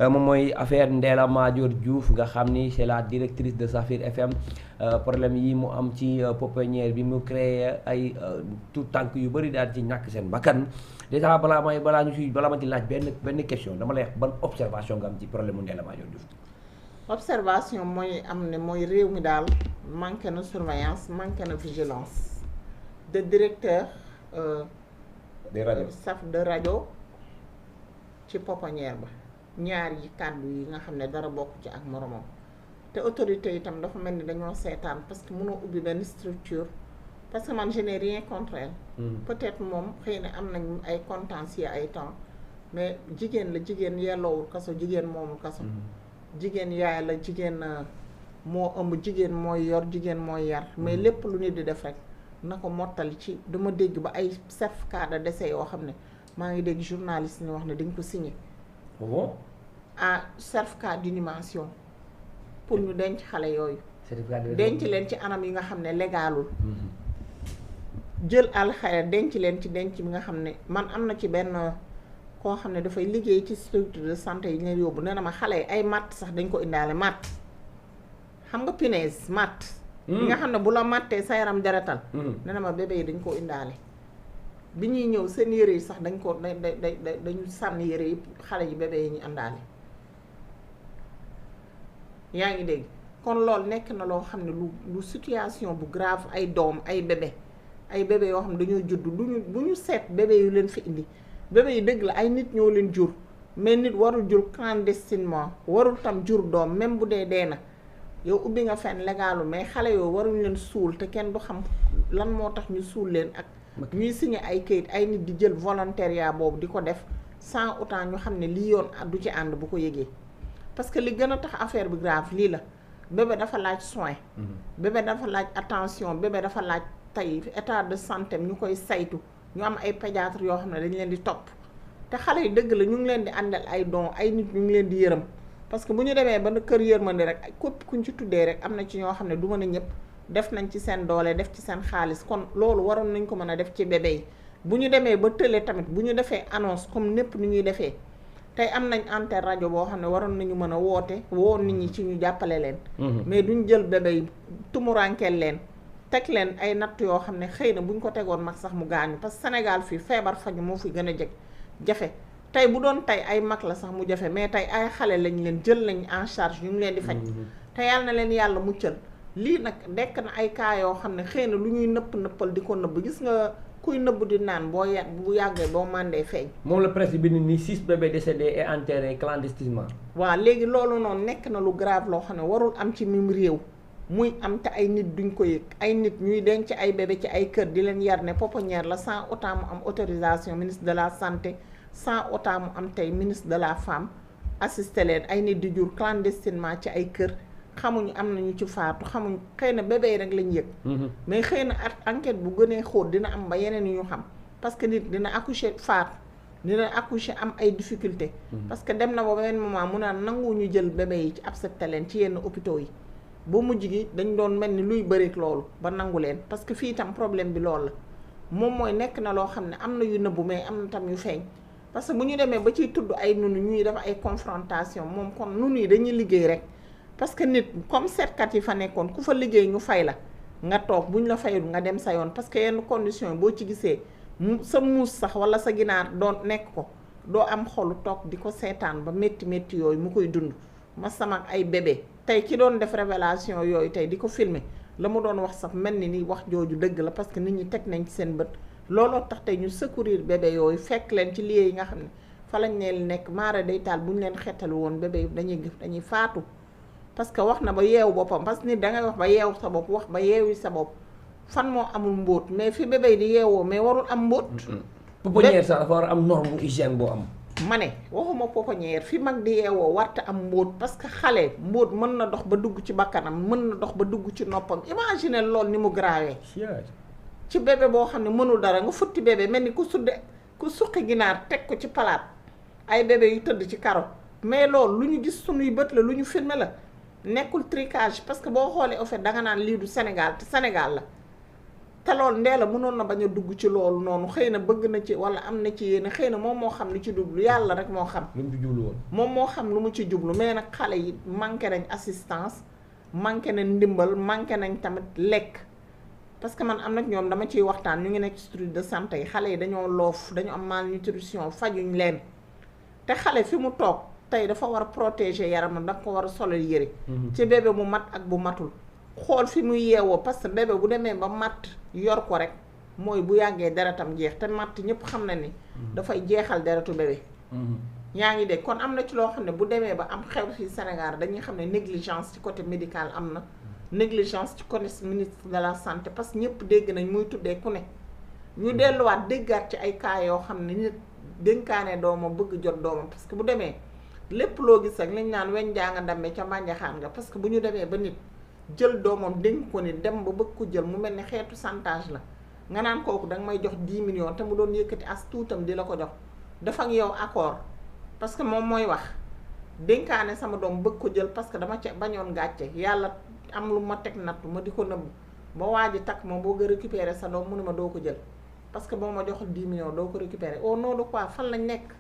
moom mooy affaire Ndella Madior Diouf nga xam ni c'est la directrice de Safir FM problème yi mu am ci pouponnière bi mu créé ay tout tànk yu bëri daal ci ñàkk seen bakkan déjà balaa ma ci laaj benn question dama lay wax ban observation nga am ci problème mu Ndella Madior Diouf. observation mooy am ne mooy réew mi daal manqué na surveillance manqué na vigilance de directeur des rajo chef de rajo ci pouponnière ba ñaar yi kàddu yi nga xam ne dara bokk ci ak moromam te autorité itam dafa mel ni dañoo seetaan parce que mënoo ubbi benn structure parce que man je n'ai rien contre elle. Peut-être moom xëy na am nañ ay contentieux ay temps mais jigéen la jigéen yelloowul kaso jigéen moomul kaso. jigéen yaay la jigéen moo ëmb jigéen mooy yor jigéen mooy yar mais lépp lu nit di def rek na ko mottali ci dama dégg ba ay certificat de décès yoo xam ne maa ngi dégg journaliste ni wax ne dañ ko signé. bon ah certificat d'inhumation pour ñu denc xale yooyu. certificat denc leen ci anam yi nga xam ne légalul. jël alxayra denc leen ci denc bi nga xam ne man am na ci benn koo xam ne dafay liggéey ci structure de santé yi ñu leen yóbbu nee na ma xale yi ay matt sax dañ ko indaale matt xam nga punaise matt. yi nga xam ne bu la mattee sa yaram deretal. nee na ma bébé yi dañ koo indaale. bi ñuy ñëw seen yére yi sax dañ ko dañu sànni yére yi xale yi bébé yi ñu àndaale. yaa ngi dégg kon loolu nekk na loo xam ne lu situation bu grave ay doom ay bébé yoo xam ne dañoo judd bu ñu seet bébé yu leen fi indi bébé yi dëgg la ay nit ñoo leen jur mais nit warul jur clandestinement warul tam jur doom même bu dee na yow ubbi nga fenn légalu mais xale yoo waruñ leen suul te kenn du xam lan moo tax ñu suul leen ak ñuy signé ay kayit ay nit di jël volontariat boobu di ko def sans autant ñu xam ne lii yoon du ci ànd bu ko yëgee parce que li gën a tax affaire bi grave lii la bébé dafa laaj soin bébé dafa laaj attention bébé dafa laaj tey état de santé ñu koy saytu ñu am ay pédiatre yoo xam ne dañ leen di topp te xale yi dëgg la ñu ngi leen di àndal ay don ay nit ñu ngi leen di yërëm parce que bu ñu demee ba kër yërmande rek képp kuñ ci tuddee rek am na ci ñoo xam ne du mën a ñëpp def nañ ci seen doole def ci seen xaalis kon loolu waroon nañ ko mën a def ci bébé yi bu ñu demee ba tële tamit bu ñu defee annonce comme népp ni ñuy defee tey am nañ antenne rajo boo xam ne waroon nañu mën a woote woo nit ñi ci ñu jàppale leen mais duñ jël bébé yi tumurankeel leen teg leen ay natt yoo xam ne xëy na buñ ko tegoon mag sax mu gaañu parce que Sénégal fii feebar faju moo fi gën a jafe tey bu doon tey ay mag la sax mu jafe mais tey ay xale lañ leen jël nañ en charge ñu ngi leen di faj te yàlla na leen yàlla muccal lii nag dekk na ay cas yoo xam ne xëy na lu ñuy nëppal di ko nëbb gis nga kuy nëbb di naan bu yàggee boo màndee feeñ moom la presse bi ni 6 bébés décédés et enterrés clandestinement waaw léegi loolu noonu nekk na lu grave loo xam ne warul am ci mim réew muy am te ay nit duñ ko yëg ay nit ñuy denc ay bébé ci ay kër di leen yar ne pouponnière la sans autant mu am autorisation ministre de la santé sans autant mu am tey ministre de la femme assisté leen ay nit di jur clandestinement ci ay kër xamuñu am nañu ci faatu xamuñ xëy na bébé yi rek lañ yëg mais xëy na enquête bu gënee xóot dina am ba yeneen yu ñu xam parce que nit dina accoucher faatu dina accoucher am ay difficulté parce que dem na ba benn moment mu naan nangu ñu jël bébé yi ci accepté leen ci yenn hôpitaux yi ba mujj gi dañ doon mel ni luy bëreek loolu ba nangu leen parce que fii itam problème bi loolu la moom mooy nekk na loo xam ne am na yu nëbbu mais am na tam yu feeñ parce que bu ñu demee ba ciy tudd ay nunu ñuy def ay confrontation moom kon nunu yi dañuy liggéey rek parce que nit comme seetkat yi fa nekkoon ku fa liggéey ñu fay la nga toog buñ la fayul nga dem sa yoon parce que yenn condition boo ci gisee sa muus sax wala sa ginaar doon nekk ko doo am xolu toog di ko seetaan ba métti yooyu mu koy dund ma sama ay bébé tey ki doon def révélation yooyu tey di ko filmer la mu doon wax sax mel ni wax jooju dëgg la parce que nit ñi teg nañ ci seen bët looloo tax tey ñu secourir bébé yooyu fekk leen ci lieu yi nga xam ne fa lañ ne nekk maara day taal bu ñu leen xettali woon bébé dañuy faatu parce que wax na ba yeewu boppam parce que nit dangay wax ba yeewu sa bopp wax ba yeewu sa bopp fan moo amul mbóot mais fi bébé di yeewoo mais warul am mbóot pouponnière sax dafa war a am norme hygiène boo am ma ne waxuma pouponnière fi mag di yeewoo warta am mbóot parce que xale mbóot mën na dox ba dugg ci bakkanam mën na dox ba dugg ci noppam imagine lool ni mu grawee ci bébé boo xam ne mënul dara nga futti bébé mel ni ku suqi ginaar teg ko ci palaat ay bébé yu tëdd ci karo mais loolu lu ñu gis sunuy bët la lu ñu filmé la nekkul tricage parce que boo xoolee au fait danga naan lii du Sénégal te Sénégal la te loolu Ndella mënoon na bañ a dugg ci loolu noonu xëy na bëgg na ci wala am na ci yéene xëy na moom moo xam lu ci jublu yàlla rek moo xam. lu mu ci jublu woon. moom moo xam lu mu ci jublu mais nag xale yi manqué nañ assistance manqué nañ ndimbal manqué nañ tamit lekk parce que man am na ñoom dama ciy waxtaan ñu ngi nekk structure de santé yi xale yi dañoo loof dañu am malnutrition fajuñ leen te xale fi mu toog tey dafa war a protéger yaramam da ko war a solal yëre. ci bébé bu mat ak bu matul. xool fi muy yeewoo parce que bébé bu demee ba matt yor ko rek mooy bu yàggee deretam jeex te matt ñëpp xam na ni dafay jeexal deretu bébé yaa ngi dégg kon am na ci loo xam ne bu demee ba am xew fii Sénégal dañuy xam ne négligence ci côté médical am na négligence ci côté ministre de la santé parce que ñëpp dégg nañ muy tuddee ku ne ñu delluwaat déggaat ci ay cas yoo xam ne nit dénkaane doomam bëgg jot doomam parce que bu demee lépp loo gis rek liñ naan weñ jaa nga ndambe ca mbànjaxaan nga parce que bu ñu demee ba nit jël doomam dénk ko ni dem ba bëgg ko jël mu mel ni xeetu chantage la nga naan kooku danga may jox 10 millions te mu doon yëkkati as tuutam di la ko jox dafa ak yow accord parce que moom mooy wax dénkaane sama doom bëgg ko jël parce que dama ca bañoon gàcce yàlla am lu ma teg nattu ma di ko nëbb ba waa ji takk ma boo nga récupérer sa doom mu ne ma doo ko jël parce que boo ma joxul 10 millions doo ko récupérer au nom de quoi fan lañ nekk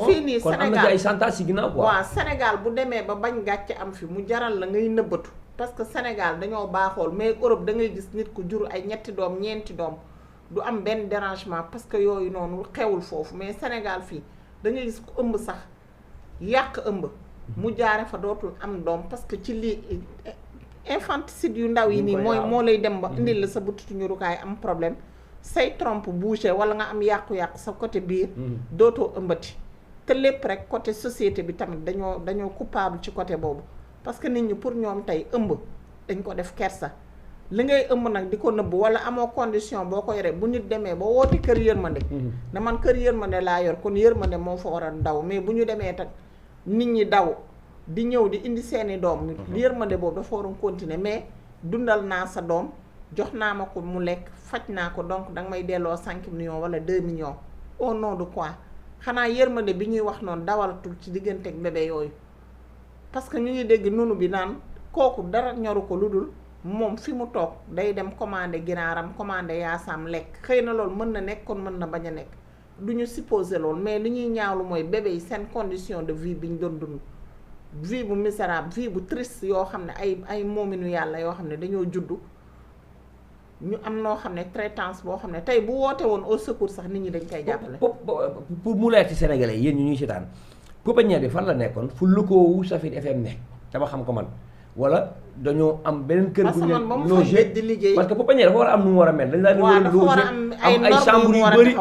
fii nii kon am na ci ay chantage ci ginnaaw quoi. waaw Sénégal bu demee ba bañ gàcce am fi mu jaral la ngay nëbbatu parce que Sénégal dañoo baaxool mais Europe da ngay gis nit ku jur ay ñetti doom ñeenti doom du am benn dérangement parce que yooyu noonu xewul foofu mais Sénégal fii da ngay gis ku ëmb sax yàq ëmb mu jaare fa dootul am doom parce que ci lii infanticide yu ndaw yi nii moo lay dem ba indil la sa butitu ñurukaay am problème say trompe bouché wala nga am yàqu-yàqu sa côté biir dootoo ëmbati te lépp rek côté société bi tamit dañoo coupable ci côté boobu parce que nit ñi pour ñoom tey ëmb dañ ko def kersa li ngay ëmb nag di ko nëbb wala amoo condition boo ko yoree bu nit demee ba woote kër yërmande na man kër yërmande laa yor kon yërmande moo fa war a daw mais bu ñu demee tak nit ñi daw di ñëw di indi seeni doom yërmande boobu dafa waroon continuer mais dundal naa sa doom jox naa ma ko mu lekk faj naa ko donc danga may delloo 5 millions wala 2 millions au nom de quoi xanaa yërmande bi ñuy wax noonu dawalatul ci diggante ak bébé yooyu parce que ñu ngi dégg nunu bi naan kooku dara ñoru ko lu dul moom fi mu toog day dem commandé ginaaram commandé yaasam lekk xëy na loolu mën na nekk kon mën na bañ a nekk du ñu supposé loolu mais li ñuy ñaawlu mooy bébé yi seen condition de vie bi ñu doon dund vie bu misérable vie bu triste yoo xam ne ay moominu yàlla yoo xam ne dañoo juddu ñu am noo xam ne traitance boo xam ne tey bu woote woon au secours sax nit ñi dañ koy jàppale. pour mu leer ci Sénégalais yéen ñu ñuy seetaan pouponnière bi fan la nekkoon fu lëkkoowu Safir FM ne dama xam ko man wala dañoo am beneen kër bu ñu logé di liggéey parce que pouponnière dafa war a am nu mu war a mel dañ laa war a logé am ay chambre yu bëri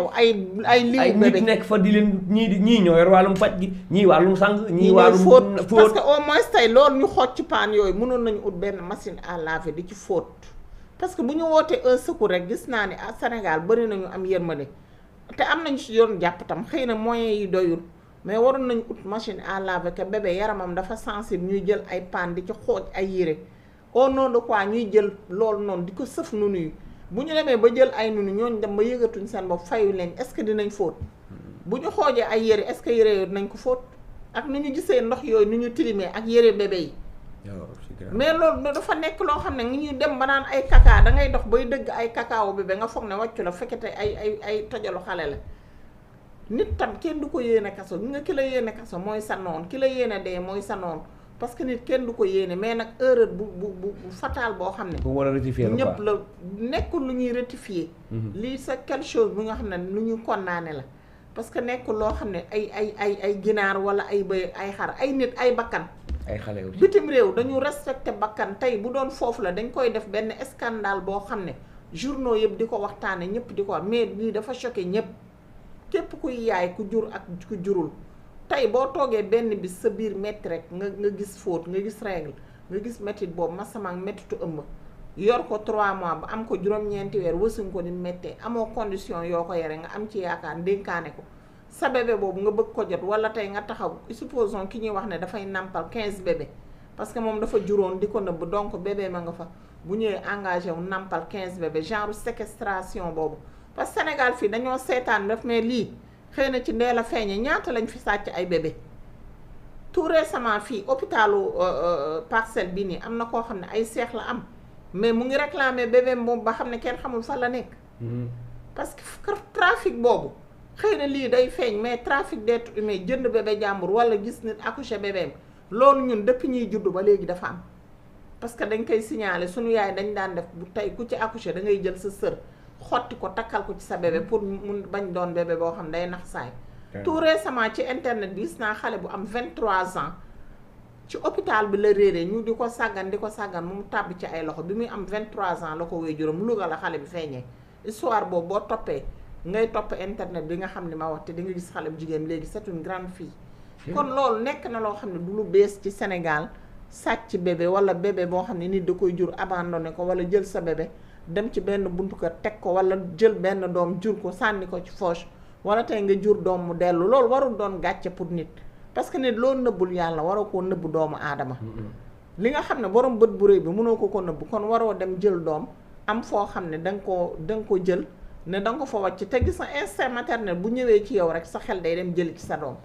ay lii nit nekk fa di leen ñii ñoo yor wàllum faj gi ñii wàllum sang ñii wàllum fóot parce que au moins tey loolu ñu xooj ci paan yooyu mënoon nañu ut benn machine à laver di ci fóot parce que bu ñu wootee un secours rek gis naa ne à Sénégal bëri nañu am yërmande te am nañu ci yoon jàpp tam xëy na moyens yi doyul mais waroon nañu ut machine à laver que bébé yaramam dafa sensible ñuy jël ay paan di ci xooj ay yére au nom de quoi ñuy jël loolu noonu di ko sëf nunu yi bu ñu demee ba jël ay nunu ñooñu dem ba yëgatuñ seen bopp fayu leen est-ce que dinañ fóot bu ñu xoojee ay yére est-ce que yére yooyu dinañ ko fóot ak nu ñu gisee ndox yooyu nu ñu tilimee ak yére bébé yi mais loolu dafa nekk loo xam ne ngi ñuy dem ba naan ay kaka da ngay dox bay dëgg ay kakaawu bébé nga foog ne wàccu la fekkete ay tojalu xale la nit tam kenn du ko yéene kaso gi nga ki la yéene kaso mooy sa noon ki la yéene dee mooy sa noon parce que nit kenn du ko yéene mais nag erreur bu fatal boo xam ne bu war a rectifier ñëpp la nekkul lu ñuy rectifier lii c'est quelque chose bu nga xam ne lu ñu condamné la parce que nekkul loo xam ne ay ginaar wala ay bëy ay xar ay nit ay bakkan ay xale bitim réew dañu respecté bakkan tey bu doon foofu la dañ koy def benn scandale boo xam ne journaux yëpp di ko waxtaane ñëpp di ko wax mais lii dafa choqué ñëpp képp kuy yaay ku jur ak ku jurul tey boo toogee benn bis sa biir metti rek nga gis fóot nga gis règle nga gis métit boobu masamag méttitu ëmb yor ko 3 mois ba am ko juróom-ñeenti weer wësuñ ko ni méttee amoo condition yoo ko yore nga am ci yaakaar dénkaane ko sa bébé boobu nga bëgg ko jot wala tey nga taxaw supposons ki ñuy wax ne dafay nampal 15 bébé parce que moom dafa juróon di ko nëbb donc bébé ma nga fa bu ñëwee engagé wu nampal 15 bébé genre séquestration boobu parce que Sénégal fii dañoo seetaan def mais lii xëy na ci Ndella feeñe ñaata lañ fi sàcc ay bébé tout récemment fii hôpitalu Parcelles bi nii am na koo xam ne ay seex la am mais mu ngi réclamer bébé moom ba xam ne kenn xamul fan la nekk. parce que trafic boobu xëy na lii day feeñ mais trafic d'être humain jënd bébé jàmbur wala gis nit accoucher bébéem loolu ñun depuis ñuy judd ba léegi dafa am. parce que dañ koy signaler suñu yaay dañ daan def bu tey ku ci accoucher da ngay jël sa sër xotti ko takkal ko ci sa bébé pour mun bañ doon bébé boo xam day nax saay. tout récemment ci internet bi gis naa xale bu am 23 ans. ci hôpital bi la réeree ñu di ko sàggan mu tàbb ci ay loxo bi muy am 23 ans la ko wéy juróom Louga la xale bi feeñee histoire boobu boo toppee ngay topp internet bi nga xam ne ma wax te di nga gis xale bu jigéen léegi c'est une grande fille. kon loolu nekk na loo xam ne du lu bees ci Sénégal sàcc bébé wala bébé boo xam ne nit da koy jur abandonné ko wala jël sa bébé dem ci benn buntu kër teg ko wala jël benn doom jur ko sànni ko ci poche wala tey nga jur doom mu dellu loolu warul doon gàcce pour nit. parce que nit loo nëbbul yàlla waroo koo nëbb doomu aadama li nga xam ne borom bët bu rëy bi mënoo ko nëbb kon waroo dem jël doom am foo xam ne da nga ko jël ne da nga ko fa wàcc te gis na instinct maternel bu ñëwee ci yow rek sa xel day dem jëli ci sa doom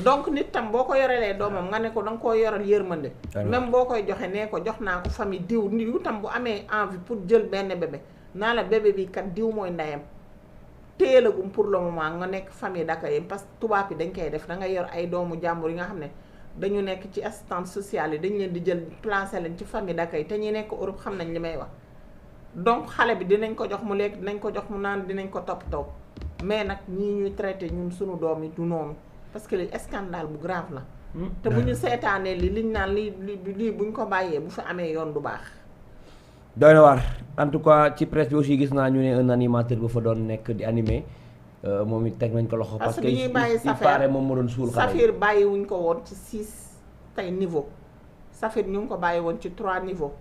donc nit tam boo ko yorelee doomam nga ne ko da nga koo yoral yërmande même boo koy joxe nee ko jox naa ko famille diw tam bu amee envie pour jël benn bébé naa la bébé bi kat diw mooy ndeyam téelagum pour le moment nga nekk famille d'accueil parce que tubaab yi dañ koy def da nga yor ay doomu jàmbur yi nga xam ne dañu nekk ci assistance sociale yi dañ leen di jël placer leen ci famille d'accueil te ñi nekk Europe xam nañ li may wax donc xale bi dinañ ko jox mu lekk dinañ ko jox mu naan dinañ ko toppatoo mais nag ñii ñuy traité ñun suñu doom yi du noonu parce que li scandale bu grave la te bu ñu seetaanee liñ naan lii buñ ko bàyyee bu fi amee yoon du baax doy na waar en tout cas ci presse bi aussi gis naa ñu ne un animateur bu fa doon nekk di animé moom it teg nañ ko loxo. parce que ñuy bàyyi Safir moom moo doon suul xale Safir bàyyi wuñ ko woon ci 6 tey niveau Safir ñu ngi ko bàyyi woon ci 3 niveau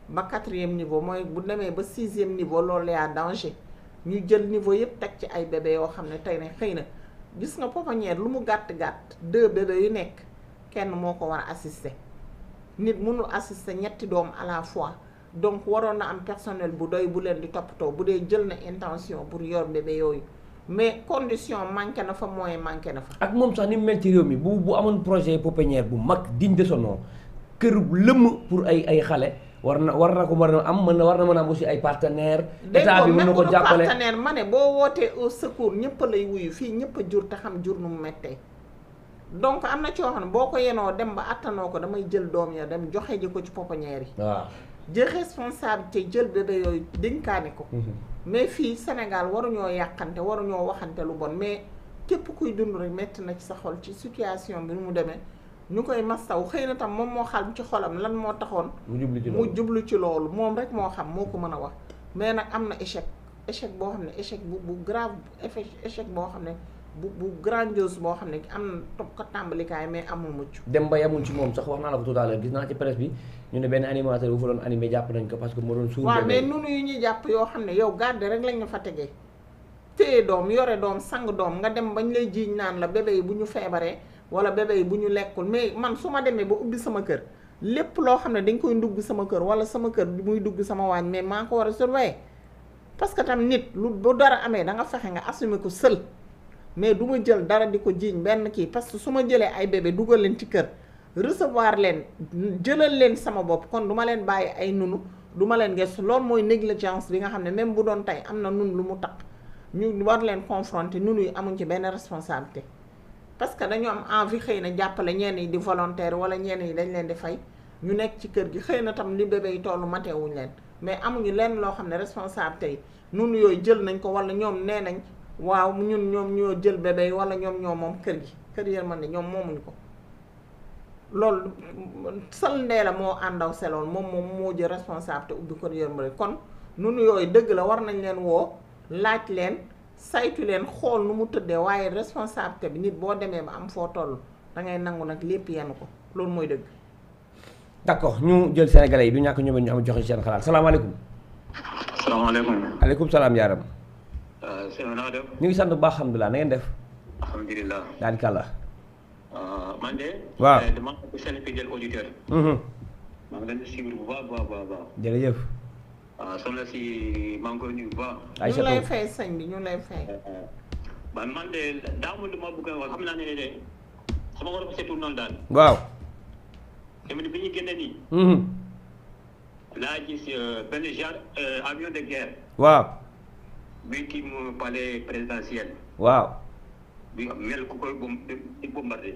ba 4e niveau mooy bu demee ba 6e niveau loolu yaa danger ñu jël niveau yëpp teg ci ay bébé yoo xam ne tey ne xëy na gis nga pouponnière lu mu gàtt 2 bébé yu nekk kenn moo ko war a assister nit mënul assister ñetti doom à la fois. donc waroon na am personnel bu doy bu leen di toppatoo bu dee jël na intention pour yor bébé yooyu mais condition manqué na fa moyen manqué na fa. ak moom sax ni mu mel ci réew mi bu amoon projet pouponnière bu mag digne de son nom kër lëmm pour ay xale war na ko mën a am war na mën a am aussi ay partenaires. état bi mën na ko jàppale partenaire ma ne boo wootee au secours ñëpp lay wuyu fii ñëpp a jur te xam jur nu mu méttee. donc am na coo xam ne boo ko yenoo dem ba attanoo ko damay jël doom ya dem joxe ji ko ci pouponnière yi. waaw. jël responsabilité jël bébé yooyu dénkaane ko mais fii Sénégal waruñoo yàqante waruñoo waxante lu bon mais képp kuy dund rek metti na ci sa xol ci situation bi mu demee ñu koy mastaw xëy na tam moom moo xam ci xolam lan moo taxoon mu jublu ci loolu moom rek moo xam moo ko mën a wax mais nag am na échec boo xam ne échec bu grave échec boo xam ne bu grandiose boo xam ne am na ko tàmbalikaay mais amul mucc dem ba yamul ci moom sax wax naa la ko tout à l'heure gis naa ci presse bi ñu ne benn animateur bu fa doon animé jàpp nañ ko parce que moo doon suur waaw mais nunu yu ñuy jàpp yoo xam ne yow garde rek lañ ñu fa tegee téye doom yore doom sang doom nga dem bañ lay jiiñ naan la bébé yi bu ñu feebaree wala bébé yi bu ñu lekkul mais man su ma demee ba ubbi sama kër lépp loo xam ne dañ koy ndugg sama kër wala sama kër muy dugg sama waañ mais maa ko war a surveiller parce que tam nit lu bu dara amee da nga fexe nga assumer ko seul mais du ma jël dara di ko jiiñ benn kii parce que su ma jëlee ay bébé dugal leen ci kër recevoir leen jëlal leen sama bopp kon du ma leen bàyyi ay nunu du ma leen gëstu loolu mooy négligence bi nga xam ne même bu doon tey am na nun lu mu taq ñu war leen confronter nunu yi amuñ ci benn responsabilité parce que dañu am envie xëy na jàppale ñenn yi di volontaire wala ñenn yi dañ leen di fay ñu nekk ci kër gi xëy na tam li bébé yi tollu matewuñ leen mais amuñu leen loo xam ne responsabilité yi nunu yooyu jël nañ ko wala ñoom nee nañ waaw ñoom ñoo jël bébé yi wala ñoom ñoo moom kër gi kër yërmande ñoom moomuñu ko loolu sal Ndella moo àndaw seloon moom moo jël responsabilité ubbi kër yërmande kon nunu yooyu dëgg la war nañ leen woo laaj leen saytu leen xool nu mu tëddee waaye responsabilité bi nit boo demee ba am foo toll da ngay nangu nag lépp yenn ko loolu mooy dëgg. d'accord ñu jël sénégalais yi du ñàkk ñoom ñu am joxe seen xalaat salaamaaleykum. salaamaaleykum. aleykum salaam yaaram. sëñ naa def. ñu ngi sant bu baax alhamdulilah na ngeen def. alhamdulilah. daal di kàlla. man de. waaw dama ko seen fidèle auditeur. maa ngi leen di suivre bu baax. jërëjëf. soxna si maa ngi koy nuyu bu baax. ñu lay fay sëñ bi ñu lay fay. man de daamu lu ma bëgg a wax xam naa ne de sama war a seetul noonu daal. waaw. tamit bi ñu génne nii. laa gis benn genre avion de guerre. waaw. bi kii mu palais présidentiel. waaw. bi mel ku koy bombardé.